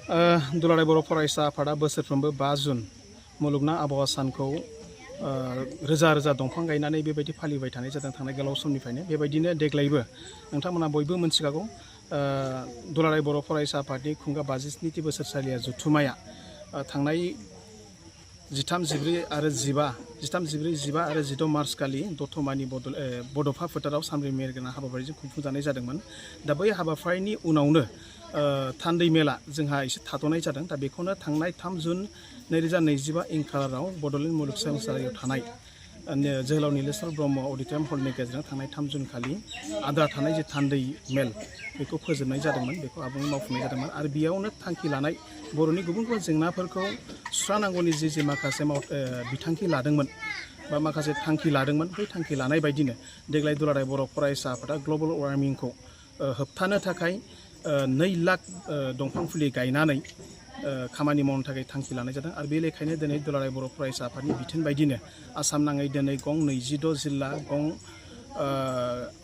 दुलाराय बर' फरायसा आफादा बोसोरफ्रोमबो 5 जुन मुलुगनां आबहावा सानखौ रोजा रोजा दंफां गायनानै बेबायदि फालिबाय थानाय जादों थांनाय गोलाव समनिफ्रायनो। बेबायदिनो देग्लायबो नोंथांमोना बयबो मोनथिखागौ दुलाराय बर' फरायसा आफादनि खुंगा 57थि बोसोरसालिया जथुमाया थांनाय 13, 14 आरो 15 आरो 16 मार्च खालि दतमानि बड'फा फोथाराव सामब्रै मेरगोनां हाबाफारिजों खुंफुंजानाय जादोंमोन। दा बै हाबाफारिनि उनावनो थान्दै मेला जोंहा एसे थाद'नाय जादों। दा बेखौनो थांनाय 3 जुन 2025 इं खालाराव बड'लेण्ड मुलुगसोलोंसालियाव थानाय जोहोलाव नीलेश्वर ब्रह्म अडिट'रियाम हलनि गेजेरजों थांनाय 3 जुन खालि आद्रा थानाय जे थान्दै मेल बेखौ फोजोबनाय जादोंमोन, बेखौ आबुङै मावफुंनाय जादोंमोन। आरो बेयावनो थांखि लानाय बर'नि गुबुन गुबुन जेंनाफोरखौ सुस्रांनांगौनि जे माखासे बिथांखि लादोंमोन बा माखासे थांखि लादोंमोन, बै थांखि लानाय बायदिनो देग्लाय दुलाराय बर' फरायसा आफादा ग्लबेल वार्मिंखौ होबथानो थाखाय 2 लाख दंफां फुलि गायनानै खामानि मावनो थाखाय थांखि लानाय जादों। आरो बे लेखायैनो दिनै दुलाराय बर' फरायसा आफादनि बिथोन बायदिनो आसाम नाङै दिनै गं 26 जिल्ला गं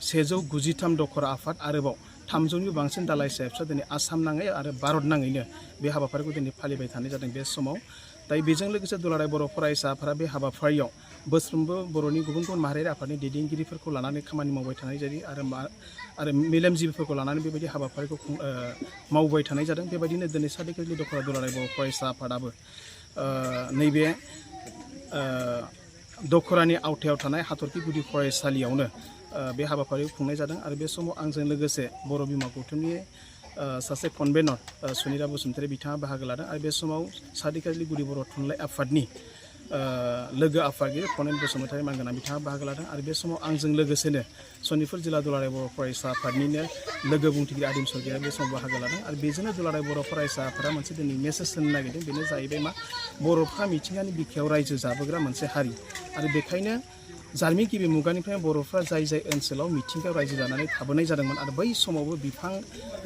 193 दखरा आफाद आरोबाव 300निबो बांसिन दालाइ साहिबसा दिनै आसाम नाङै आरो भारत नाङैनो बे हाबाफारिखौ दिनै फालिबाय थानाय जादों बे समाव। दायो बेजों लोगोसे दुलाराय बर' फरायसा आफादा बे हाबाफारियाव बोसोरफ्रोमबो बर'नि गुबुन गुबुन माहारियारि आफादनि दैदेनगिरिफोरखौ लानानै खामानि मावबाय थानाय जायो आरो मेलेमजिबिफोरखौ लानानै बेबायदि हाबाफारिखौ मावबाय थानाय जादों। बेबायदिनो दिनै सार्टिफिकेटनि दखरा दुलाराय बर' फरायसा आफादाबो नैबे दखरानि आवथायाव थानाय हाथरखि गुदि फरायसालियावनो बे हाबाफारिखौ खुंनाय जादों। आरो बे समाव आंजों लोगोसे बर' बिमा गौथुमनि सासे कनभेनर सुनिता बसुमतारी बिथाङा बाहागो लादों। आरो बे समाव सार्टिफिकेटनि गुदि बर' थुनलाइ आफादनि लोगो आफादगिरि फनेन बसुमतारी मानगोनां बिथाङा बाहागो लादों। आरो बे समाव आंजों लोगोसेनो सनितपुर जिल्ला दुलाराय बर' फरायसा आफादनिनो लोगो बुंथिगिरि आदिम सरगियारि बे समाव बाहागो लादों। आरो बेजोंनो दुलाराय बर' फरायसा आफादा मोनसे दिनै मेसेज होनो नागिरदों, बेनो जाहैबाय मा बर'फ्रा मिथिंगानि बिखायाव रायजो जाबोग्रा मोनसे हारि। आरो बेखायनो जारिमिन गिबि मुगानिफ्राय बर'फ्रा जाय ओनसोलाव मिथिंगायाव रायजो जानानै थाबोनाय जादोंमोन आरो बै समावबो बिफां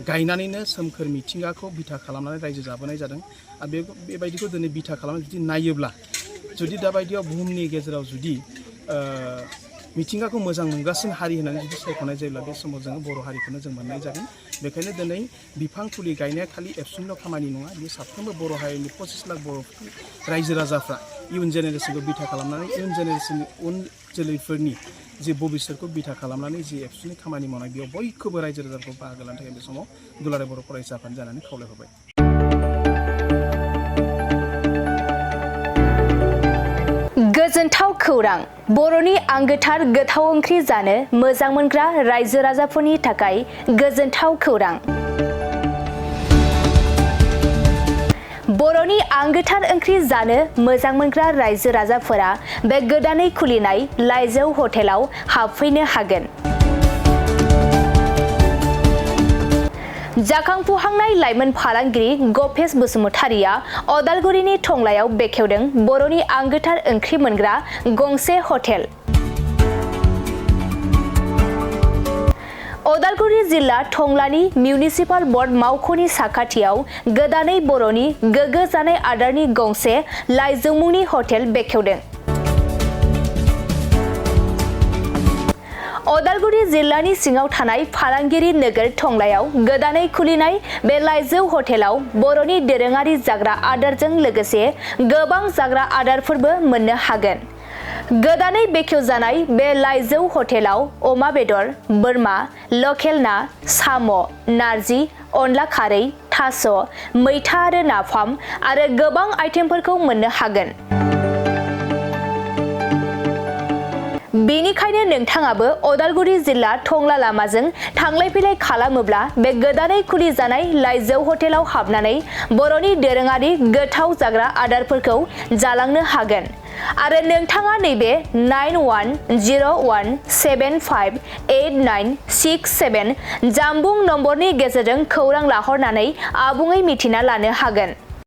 गायनानैनो सोमखोर मिथिंगाखौ बिथा खालामनानै रायजो जाबोनाय जादों। आरो बेबायदिखौ दिनै बिथा खालामनानै जुदि नायोब्ला जुदि दाबायदियाव बुहुमनि गेजेराव जुदि मिथिंगाखौ मोजां मोनगासिनो हारि होननानै जुदि सायख'नाय जायोब्ला बे समाव जोङो बर' हारिखौनो जों मोननाय जागोन। बेखायनो दिनै बिफां फुलि गायनाया खालि एबसुनिल' खामानि नङा, बेयो साफ्रोमबो बर' हारिनि 25 लाख बर' रायजो राजाफ्रा इयुन जेनेरेसनखौ बिथा खालामनानै इयुन जेनेरेसननि उन जोलैफोरनि जि भबिष्यतखौ बिथा खालामनानै जि एबसुनि खामानि मावनाय बेयाव बयखौबो रायजो राजाखौ बाहागो लानो थाखाय बे समाव दुलाराय बर' फरायसा आफाद जानानै खावलायहरबाय। गोजोनथाव खौरां! बर'नि आंगोथार गोथाव ओंख्रि जानो मोजां मोनग्रा रायजो राजाफोरनि थाखाय गोजोनथाव खौरां। बर'नि आंगोथार ओंख्रि जानो मोजां मोनग्रा रायजो राजाफोरा बे गोदानै खुलिनाय लाइजौ हटेलाव हाबफैनो हागोन। जाखांफुहांनाय लाइमोन फालांगिरि गपेश बसुमतारीया अदालगुरिनि टंलायाव बेखेवदों बर'नि आंगोथार ओंख्रि मोनग्रा गंसे हटेल। अदालगुरि जिल्ला टंलानि मिउनिसिपाल बर्ड मावख'नि साखाथियाव गोदानै बर'नि गोग्गो जानाय आदारनि गंसे लाइजौ मुंनि हटेल बेखेवदों। अदालगुरि जिल्लानि सिङाव थानाय फालांगिरि नोगोर टंलायाव गोदानै खुलिनाय बे लाइजौ हटेलाव बर'नि दोरोङारि जाग्रा आदारजों लोगोसे गोबां जाग्रा आदारफोरबो मोननो हागोन। गोदानै बेखेवजानाय बे लाइजौ हटेलाव अमा बेदर, बोरमा, लकेल ना, साम', नारजि, अनला खारै, थास', मैथा आरो नाफाम आरो गोबां आइटेमफोरखौ मोननो हागोन। बेनिखायनो नोंथाङाबो अदालगुरि जिल्ला टंला लामाजों थांलाय फैलाय खालामोब्ला बे गोदानै खुलिजानाय लाइजौ हटेलाव हाबनानै बर'नि दोरोङारि गोथाव जाग्रा आदारफोरखौ जालांनो हागोन। आरो नोंथाङा नैबे 9101758967 जानबुं नम्बरनि गेजेरजों खौरां लाहरनानै आबुङै मिथिना लानो हागोन।